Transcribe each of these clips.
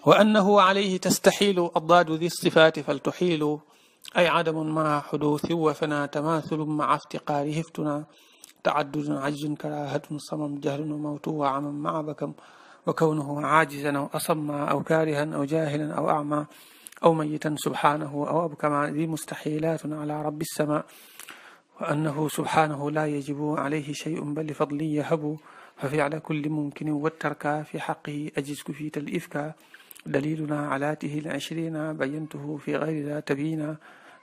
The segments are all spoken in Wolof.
وأنه عليه تستحيل أضداد ذي الصفات فلتحيل أي عدم مع حدوث وفنا تماثل مع افتقاره افتنا تعدد عجز كراهة صمم جهل وموت وعمم مع بكم وكونه عاجزا أو أصما أو كارها أو جاهلا أو أعمى أو ميتا سبحانه أو أبكما ذي مستحيلات على رب السماء وأنه سبحانه لا يجب عليه شيء بل لفضل يهب ففعل كل ممكن والترك في حقه أجز كفيت الإفكا دليلنا علاته العشرين بينته في غير ذا تبينا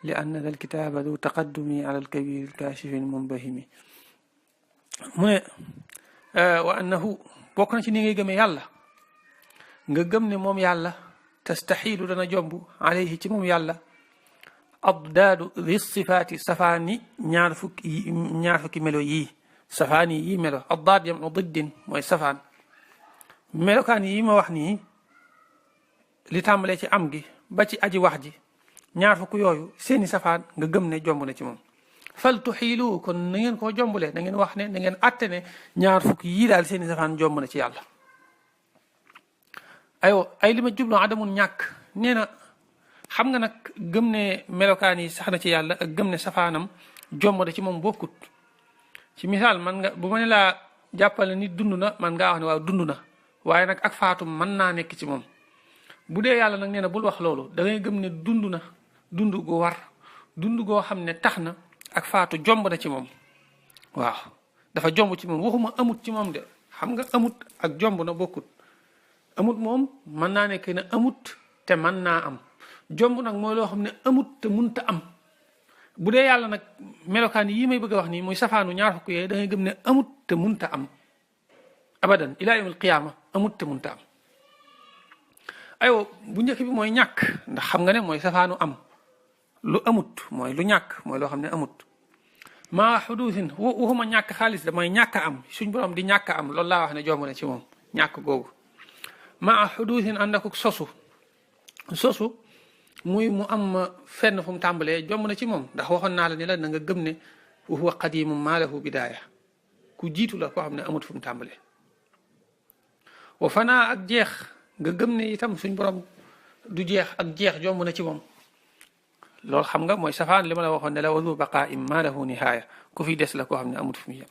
لأن ذا الكتاب ذو تقدم على الكبير الكاشف المنبهم وأنه بوكنا ci ni ngay gëmé yàlla nga gëm ne moom yàlla tastaxilu dana jomb alayhi ci moom yàlla addaadu di sifaati safaani ñaar fukki melo yii safaani yii melo addaad jamu diddin mooy safaan melokaan yi ma wax nii li tàmbalee ci am gi ba ci aji wax ji ñaar fukk yooyu seeni safaan nga gëm ne jomb na ci moom fal tuxiilu kon na ngeen koo jombulee na ngeen wax ne na ngeen atte ne ñaar fukk yii daal seeni safaan jomb na ci yàlla ay li ma jubloo adamul ñàkk nee na xam nga nag gëm ne melokaan yi sax na ci yàlla ak gëm ne safaanam jomb na ci moom bokkut ci misaal man nga bu ma ne laa jàppale nit dund na man ngaa wax ne waaw dund na waaye nag ak faatu mën naa nekk ci moom bu dee yàlla nag nee na bul wax loolu da ngay gëm ne dund na dund gu war dund goo xam ne tax na ak faatu jomb na ci moom waaw dafa jomb ci moom waxuma amut ci moom de xam nga amut ak jomb na bokkut amut moom mën naa nekk ne amut te mën naa am jomb nag mooy loo xam ne amut te munta am bu dee yàlla nag melokaan yii may bëgg a wax nii muy safaanu ñaar fukk yooyu da ngay gëm ne amut te munta am abadan ila yawmil qiyaama amut te munta am aywa bu njëkk bi mooy ñàkk ndax xam nga ne mooy safaanu am lu amut mooy lu ñàkk mooy loo xam ne amut maa xuduusin waxuma ñàkk xaalis da mooy ñàkk am suñ borom di ñàkk am loolu laa wax ne jomb na ci moom ñàkk googu maa xuduusin ànd ak sosu muy mu am fenn fu mu tàmbalee jomb na ci moom ndax waxoon naa la ni la na nga gëm ne huwa qadimu maa lahu bidaaya ku jiitu la koo xam ne amut fu mu tàmbalee wa fanaa ak jeex nga gëm ne itam suñ borom du jeex ak jeex jomb na ci moom loolu xam nga mooy safaan li ma la waxoon ne la wa zu baqaa'in maa lahu nihaaya ku fi des la koo xam ne amut fu mu yem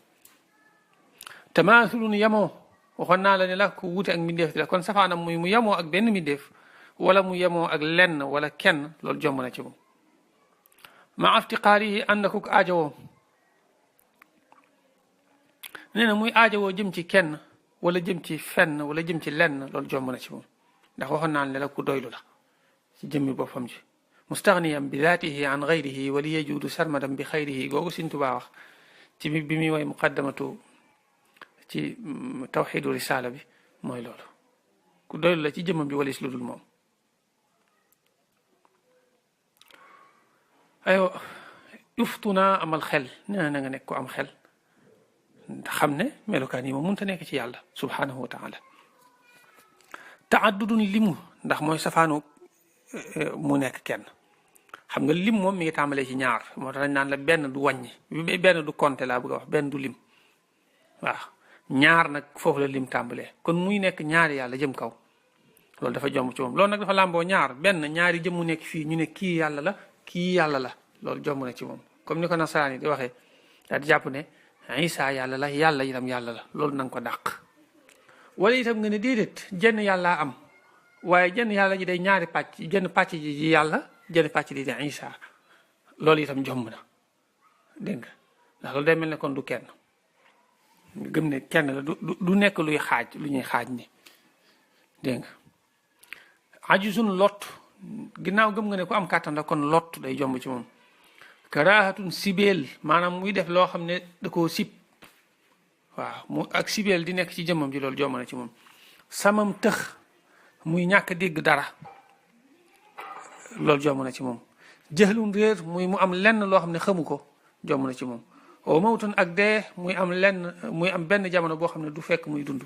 tamaasulun yemoo waxoon naa la ne la ku wuute ak mbindeef la kon safaanam muy mu yemoo ak benn mbindeef wala mu yemoo ak lenn wala kenn loolu jomb na ci moom ma aftiqaarihi ànd ak aajowoo nee na muy aajowoo jëm ci kenn wala jëm ci fenn wala jëm ci lenn loolu jomb na ci moom ndax waxoon naa ne la ku doylu la ci jëmmi boppam ji mustaghniyan bi daatihi an ghayrihi wali yajuudu sarmadan bi xayrihi googu Sëñ Tuubaa wax ci bi muy way muqaddamatu ci tawxiidu risaala bi mooy loolu ku doylu la ci jëmmam bi walis lu dul moom aywa uftuna amal xel nee na nga nekk ko am xel xam ne melokaan yi moom mënta nekk ci yàlla subhanahu wa taala taaddudun limu ndax mooy safaanu mu nekk kenn xam nga lim moom mi ngi tàmbalee ci ñaar moo tax dañ naan la benn du wàññi benn du compter laa bëgg a wax benn du lim waaw ñaar nag foofu la lim tàmbalee kon muy nekk ñaari yàlla jëm kaw loolu dafa jomb ci moom loolu nag dafa làmboo ñaar benn ñaari jëm mu nekk fii ñu ne kii yàlla la kii yàlla la loolu jomb na ci moom comme ni ko nasaraan yi di waxee daal di jàpp ne Isa yàlla la yàlla itam yàlla la loolu na nga ko dàq wala itam nga ne déedéet jenn yàllaa am waaye jenn yàlla ji day ñaari pàcc jenn pàcc ji yàlla jenn pàcc di Isa loolu itam jomb na dégg nga ndax loolu day mel ne kon du kenn gëm ne kenn la du nekk luy xaaj lu ñuy xaaj ni dégg nga ajuzun lot ginnaaw gëm nga ne ku am kàttan la kon lot day jomb ci moom karaahatun sibeel maanaam muy def loo xam ne da koo sib waaw mu ak sibeel di nekk ci jëmmam ji loolu jomb na ci moom samam tëx muy ñàkk dégg dara loolu jomb na ci moom jëxlun réer muy mu am lenn loo xam ne xamu ko jomb na ci moom o mawtun ak dee muy am benn jamono boo xam ne du fekk muy dund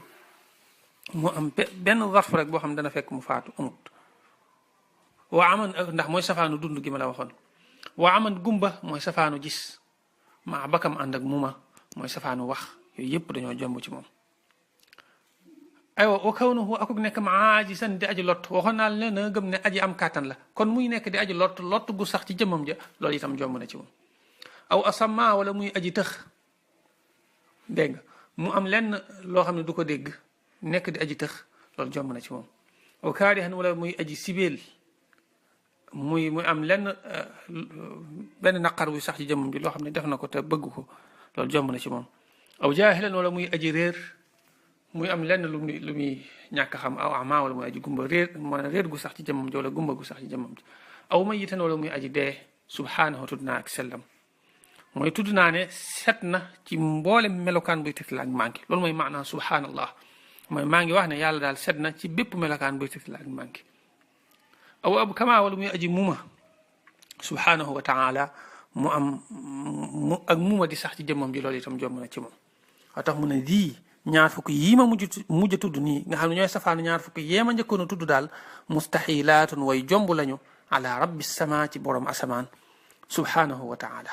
mu am benn zarf rek boo xam ne dana fekk mu faatu amut waa aman ndax mooy safaanu dund gi ma la waxoon waa aman gumba mooy safaanu gis maa bakam ànd ak muma mooy safaanu wax yooyu yëpp dañoo jomb ci moom aywa wa kawnuhu akuk nekk ma aajisan di aji lott waxoon naa leen na gëm ne aji am kàttan la kon muy nekk di aji lott gu sax ci jëmmam ja loolu itam jomb na ci moom aw asamma wala muy aji tëx dégg nga mu am lenn loo xam ne du ko dégg nekk di aji tëx loolu jomb na ci moom aw kaarihan wala muy aji sibeel muy am lenn benn naqar buy sax ci jëmmam ji loo xam ne def na ko te bëgg ko loolu jomb na ci moom aw jaahilan wala muy aji réer muy am lenn lu muy ñàkk xam aw ama wala muy aji gumba réer gu sax ci jëmmam ji wala gumba gu sax ci jëmmam ji aw mayitan wala muy aji dee subhaanahu tudd naa ak sellam mooy tudd naa ne set na ci mboolem melokaan buy tegtal ak manqué loolu mooy maanaam subhaanallah mooy maa ngi wax ne yàlla daal set na ci bépp melokaan buy tegtal ak manqué aw ab kama wala muy aji muma subhaanahu wa taala mu am ak muma di sax ci jëmmam ji loolu itam jomb na ci moom waa tax mu ne di ñaar fukk yii ma mujj tudd nii nga xam ne ñooy safaanu ñaar fukk yee ma njëkkoon a tudd daal mustaxilaatun way jomb lañu ala rabbi sama ci borom asamaan subhaanahu wa taala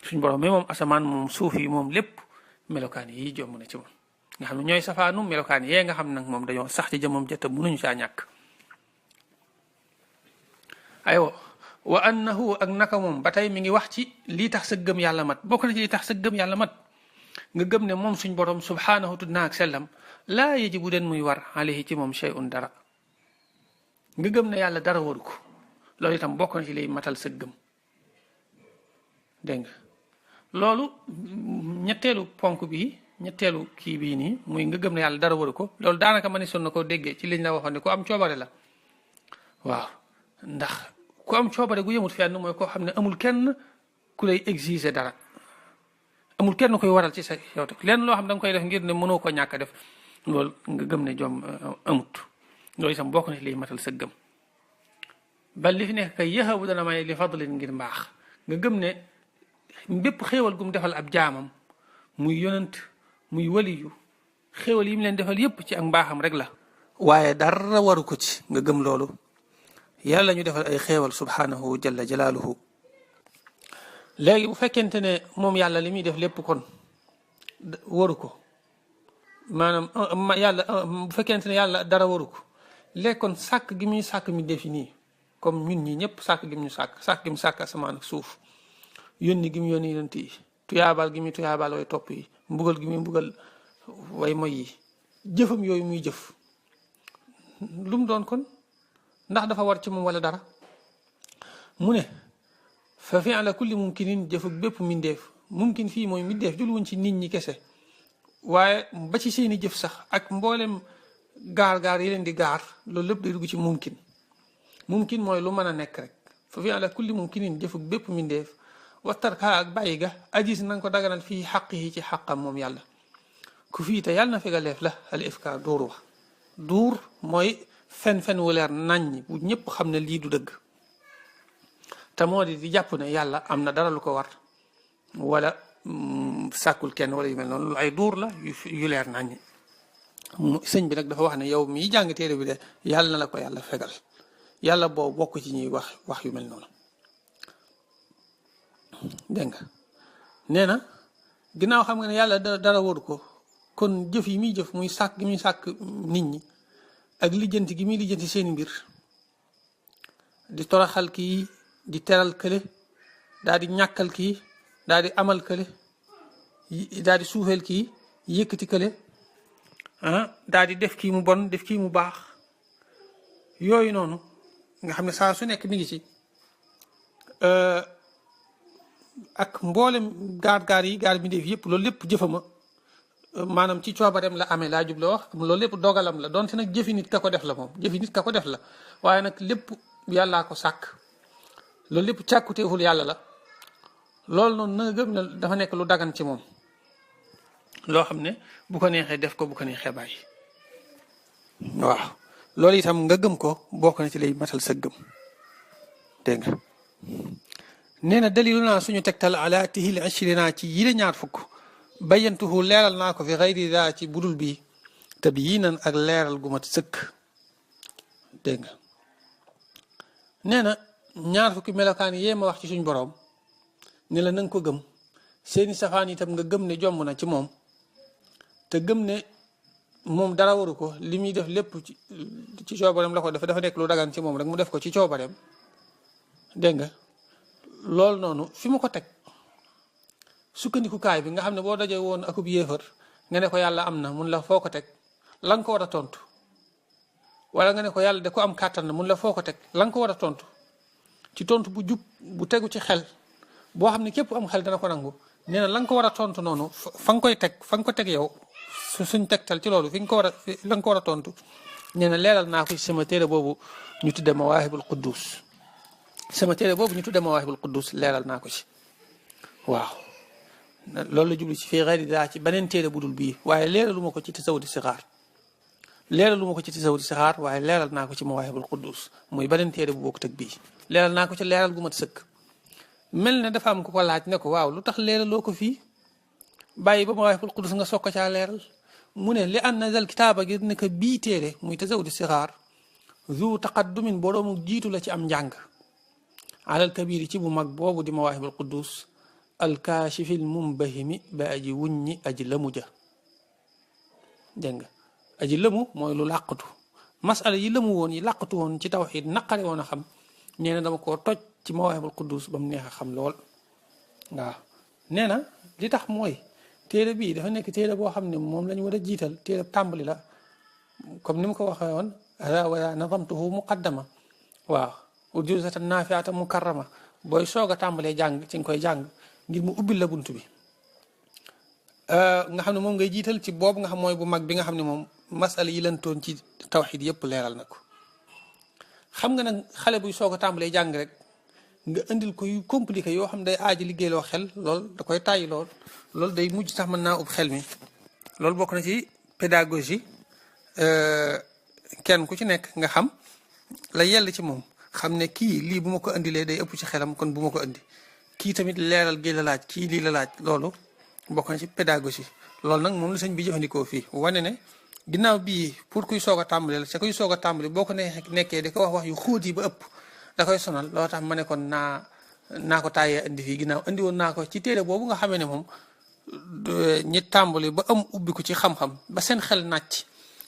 suñ borom mi moom asamaan moom suuf yi moom lépp melokaan yi jomb na ci moom nga xam ne ñooy safaanu melokaan yee nga xam nag moom dañoo sax ci jëmmam ja te mënuñu saa ñàkk aywa wa annahu ak naka moom ba tey mi ngi wax ci lii tax sa gëm yàlla mat bokk na ci lii tax sa gëm yàlla mat nga gëm ne moom suñ borom subhaanahu tudd naa ak sellam laa yajibu den muy war alayhi ci moom shay'un dara nga gëm ne yàlla dara waru ko loolu itam bokk na ci liy matal sa gëm dégg nga loolu ñetteelu ponk bi ñetteelu kii bii nii muy nga gëm ne yàlla dara waru ko loolu daanaka ma ne son na koo déggee ci liñ la waxoon ne ku am coobare la waaw ndax ku am coobare gu yemut fenn mooy koo xam ne amul kenn ku lay exiger dara amul kenn koy waral ci sa yow te lenn loo xam da nga koy def ngir ne mënoo ko ñàkk a def loolu nga gëm ne jom amut loolu itam bokk na ci liy matal sa gëm bal li fi nekk kay yëxabu dana may li fadlin ngir mbaax nga gëm ne bépp xéewal gum defal ab jaamam muy yonent muy waliyu xéewal yi mu leen defal yépp ci ak mbaaxam rek la waaye dara waru ko ci nga gëm loolu yàlla ñu defal ay xéewal subhanahu jalla jalaaluhu léegi bu fekkente ne moom yàlla li muy def lépp kon waru ko maanaam yàlla bu fekkente ne yàlla dara waru ko léegi kon sàkk gi muy sàkk mi defi nii comme ñun ñi ñëpp sàkk gi ñu sàkk gi mu sàkk asamaan ak suuf yónni gi mu yónni yonent yi tuyaabal gi muy tuyaabal way topp yi mbugal gi muy mbugal way moy yi jëfam yooyu muy jëf lu mu doon kon ndax dafa war ci moom wala dara mu ne fa fi ala kulli mumkinin jëf ak bépp mindeef mumkin fii mooy mindeef jul wuñ ci nit ñi kese waaye ba ci seeni jëf sax ak mboolem gaar yi leen di gaar loolu lépp day dugg ci mumkin mooy lu mën a nekk rek fa fi ala kulli mumkinin jëf ak bépp mindeef wattarka ak bàyyi ga ajis na nga ko daganal fii xaq yi ci xaqam moom yàlla ku fii te yàlla na fegaleef la al ifka duur wax duur mooy fen wu leer naññ bu ñëpp xam ne lii du dëgg te moo di jàpp ne yàlla am na dara lu ko war wala sàkkul kenn wala yu mel noonu ay duur la yu leer naññ sëñ bi nag dafa wax ne yow mii jàng téere bi de yàlla na la ko yàlla fegal yàlla boo bokk ci ñuy wax yu mel noonu dégg nga nee na ginnaaw xam nga ne yàlla dara waru ko kon jëf yi muy jëf muy sàkk gi muy sàkk nit ñi ak lijjanti gi muy lijjanti seeni mbir di toraxal kii di teral kële daal di ñàkkal kii daal di amal kële daal di suufeel kii yëkkati kële daal di def kii mu bon def kii mu baax yooyu noonu nga xam ne saa su nekk mi ngi ci ak mboolem gaar yi gaar bi def yëpp loolu lépp jëfama maanaam ci coobareem la amee laa jubla wax loolu lépp dogalam la donte nag jëfi nit ka ko def la moom jëfi nit ka ko def la waaye nag lépp yàllaa ko sàkk loolu lépp càkkuteeful yàlla la loolu noonu na gëm ne dafa nekk lu dagan ci moom loo xam ne bu ko neexee def ko bu ko neexee bàyyi waaw loolu itam nga gëm ko bokk na ci lay matal sa gëm dégg nga nee na dalilu naa suñu tegtal ala tihil ashrina ci yile ñaar fukk bayantuhu leeral naa ko fi xayri daa ci budul bi te bi yii nan ak leeral gu mat sëkk dégg nga nee na ñaar fukki melokaan yee ma wax ci suñ boroom ne la na nga ko gëm seeni safaan itam nga gëm ne jomb na ci moom te gëm ne moom dara waru ko li muy def lépp ci coobareem la ko dafa nekk lu dagan ci moom rek mu def ko ci coobareem dégg nga loolu noonu fi mu ko teg sukkandikukaay bi nga xam ne boo dajee woon akub yéefar nga ne ko yàlla am na mun la foo ko teg la nga ko war a tontu wala nga ne ko yàlla de ko am kàttan na mun la foo ko teg la nga ko war a tontu ci tontu bu jub bu tegu ci xel boo xam ne képp am xel dana ko nangu nee na la nga ko war a tontu noonu fa nga koy teg fa nga ko teg yow suñ tegtal ci loolu fi nga ko war a la nga ko war a tontu nee na leeral naa ko ci sama téere boobu ñu tudde Mawaahibul Quddus sama téere boobu ñu tudde Mawaahibul Quddus leeral naa ko ci waaw loolu la jublu ci fii xëy daa ci beneen téere bu dul bii waaye leeralu ma ko ci Tasawudu Sixaar leeralu ma ko ci Tasawudu Sixaar waaye leeral naa ko ci Mawaahibul Quddus muy beneen téere bu bokkut ak bii leeral naa ko ci leeral gu mat sëkk mel ne dafa am ku ko laaj ne ko waaw lu tax leeraloo ko fii bàyyi ba Mawaahibul Quddus nga soog ko caa leeral mu ne li anna zal kitaaba gi ne ko bii téere muy Tasawudu Sixaar zu taqaddumin boroomu jiitu la ci am njàng alal kabiri ci bu mag boobu di Mawaahibul Quddus alkaashifil mumbahimi ba aji wuññi aji lëmu ja dégg nga aji lëmu mooy lu làqatu masala yi lëmu woon yi làqatu woon ci tawxiid naqare woon a xam nee na dama koo toj ci Mawaahibul Quddus ba mu neex a xam lool waaw nee na li tax mooy téere bii dafa nekk téere boo xam ne moom la ñu war a jiital téere tàmbali la comme ni mu ko waxee woon wa nazamtuhu muqaddama waaw urjuzatan naafiatan mukarrama booy soog a tàmbalee jàng ci nga koy jàng ngir mu ubbil la bunt bi nga xam ne moom ngay jiital ci boobu nga xam mooy bu mag bi nga xam ne moom masala yi lantoon ci tawxiid yépp leeral na ko xam nga nag xale buy soog a tàmbalee jàng rek nga indil ko yu compliqué yoo xam ne day aaji liggéeyloo xel loolu da koy tàyyi loolu day mujj sax mën naa ub xel mi loolu bokk na ci pédagogie kenn ku ci nekk nga xam la yell ci moom xam ne kii lii bu ma ko indilee day ëpp ci xelam kon bu ma ko indi kii tamit leeral gi la laaj kii lii la laaj loolu bokk na ci pédagogie loolu nag moom la sëñ bi jëfandikoo fii wane ne ginnaaw bii pour kuy soog a tàmbali la ca kuy soog a tàmbali boo ko nekkee di ko wax yu xóot yi ba ëpp da koy sonal loo tax ma ne kon naa ko tàyyee indi fii ginnaaw indi woon naa ko ci téere boobu nga xamee ne moom ñi tàmbali ba am ubbi ko ci xam-xam ba seen xel nàcc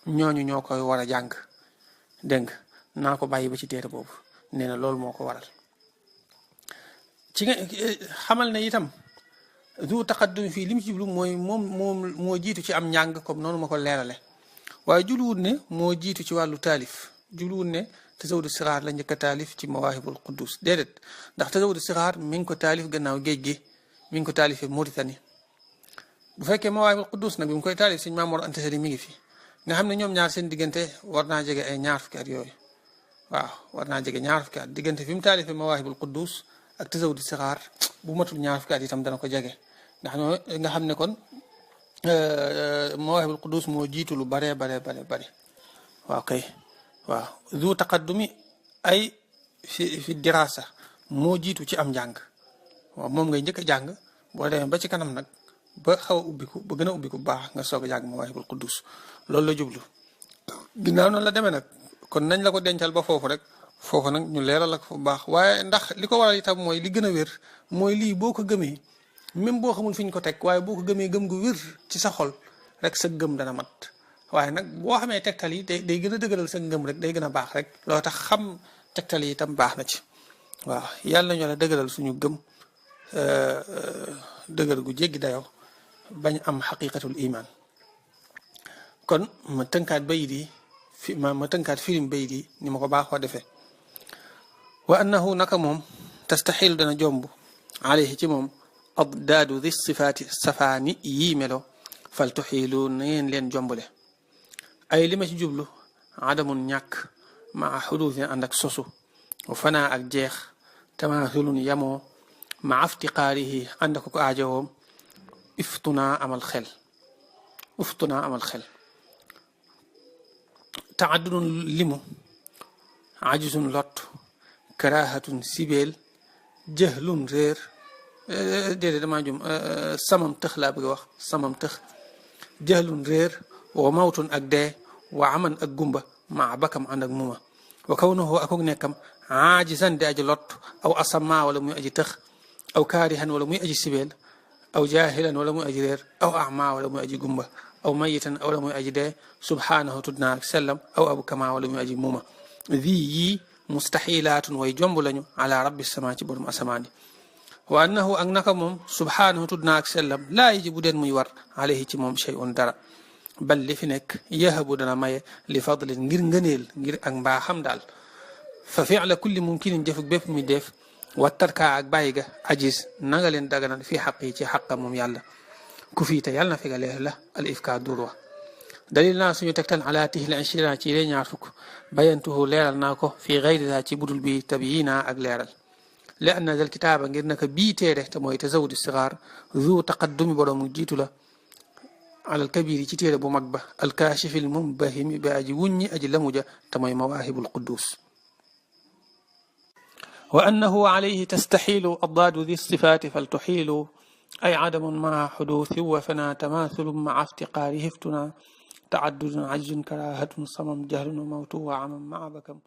ñooñu ñoo koy war a jàng dégg nga naa ko bàyyi ba ci téere boobu nee na loolu moo ko waral ci nga xamal ne itam du taqaddum fii li mu ci jublu mooy moom moo jiitu ci am njàng comme noonu ma ko leerale waaye jubluwul ne moo jiitu ci wàllu taalif jubluwul ne Tasawudu Sixaar la njëkk a taalif ci Mawaahibul Quddus déedéet ndax Tasawudu Sixaar mi ngi ko taalif gannaaw géej gi mi ngi ko taalifee Mauritanie bu fekkee Mawaahibul Quddus nag bi mu koy taalif Sëñ Maam Mor Anta Sali mi ngi fi nga xam ne ñoom ñaar seen diggante war naa jege ay ñaar fukki at yooyu waaw war naa jege ñaar fukki at diggante fi mu taalifee Mawaahibul Quddus ak Tasawudu Sixaar bu matul ñaar fukki at itam dana ko jege ndax nga xam ne kon Mawaahibul Quddus moo jiitu lu bare waaw kay waaw zu taqaddumi ay fi dirasa moo jiitu ci am njàng waaw moom ngay njëkk a jàng boo demee ba ci kanam nag ba xaw a ubbiku ba gën a ubbiku bu baax nga soog a jàng Mawaahibul Quddus loolu la jublu ginnaaw noonu la demee nag kon nañ la ko dencal ba foofu rek foofu nag ñu leeral ak fu baax waaye ndax li ko waral itam mooy li gën a wér mooy lii boo ko gëmee même boo xamul fi ñu ko teg waaye boo ko gëmee gëm gu wér ci sa xol rek sa gëm dana mat waaye nag boo xamee tegtal yi day gën a dëgëral sa ngëm rek day gën a baax rek loo tax xam tegtal yi itam baax na ci waaw yàlla nañu la dëgëral suñu gëm dëgër gu jéggi dayoo bañ am xaqiqatul iman kon ma tënkaat bayit yi ma tënkaat firim bayit yi ni ma ko baaxoo defee wa annahu naka moom tastaxilu dana jomb alayhi ci moom addaadu di sifaati safaani yii melo fal tuxiilu na ngeen leen jombale ay li ma ci jublu adamun ñàkk maa xuduusin ànd ak sosu wa fanaa ak jeex tamaasulun yamoo ma aftiqaarihi ànd ak ko aajowoom iftunaa amal xel taadudun limu ajisun lot karahatun sibeel jëhlun réer déedéet damaa jum samam tëx laa bëgg a wax samam tëx jëhlun réer wa mawtun ak dee wa aman ak gumba maa bakam ànd ak muma wa kawnuhu akuk nekkam aajisan di aji lot aw asama wala muy aji tëx aw kaarihan wala muy aji sibeel aw jaahilan wala muy aji réer aw ama wala muy aji gumba aw mayitan aw la muy aji dee subhaanahu tudd naa ak sellam aw abu kama wala muy aji muuma bii yii mustaxilaatun way jomb lañu ala rabbi sama ci borom asamaan yi wa annahu ak naka moom subhaanahu tudd naa ak sellam laa yi ji bu deen muy war alayhi ci moom shay'un dara bal li fi nekk yahabu dana maye li fadlin ngir ngëneel ngir ak mbaaxam daal fa fi'la kulli mumkinin jëfuk bépp mi def wattarkaa ak bàyyi ga ajis nanga leen daganal fii xaq yi ci xaqa moom yàlla ku fii te yàlla na fega leer la al ifka dur wa dalil naa suñu tegtal ala tihil inshira ci lee ñaar fukk bayantuhu leeral naa ko fii gayriha ci budul bi tabyina ak leeral li anna dal kitaaba ngir naka bii téere te mooy tazawud istigaar zu taqaddumi boroomu jiitu la alal kabiri ci téere bu mag ba alkaashifil mumbahimi bi aji wuññi aji lamuja te mooy mawaahibul quddus wa annahu alayhi tastaxiilu addaadu di sifaati faltuxiilu ay cadamun maa xuduusi wa fana tamaasulun maa iftiqaari hiftuna تعدد عجز كراهة صمم جهل وموت وعمم مع بكم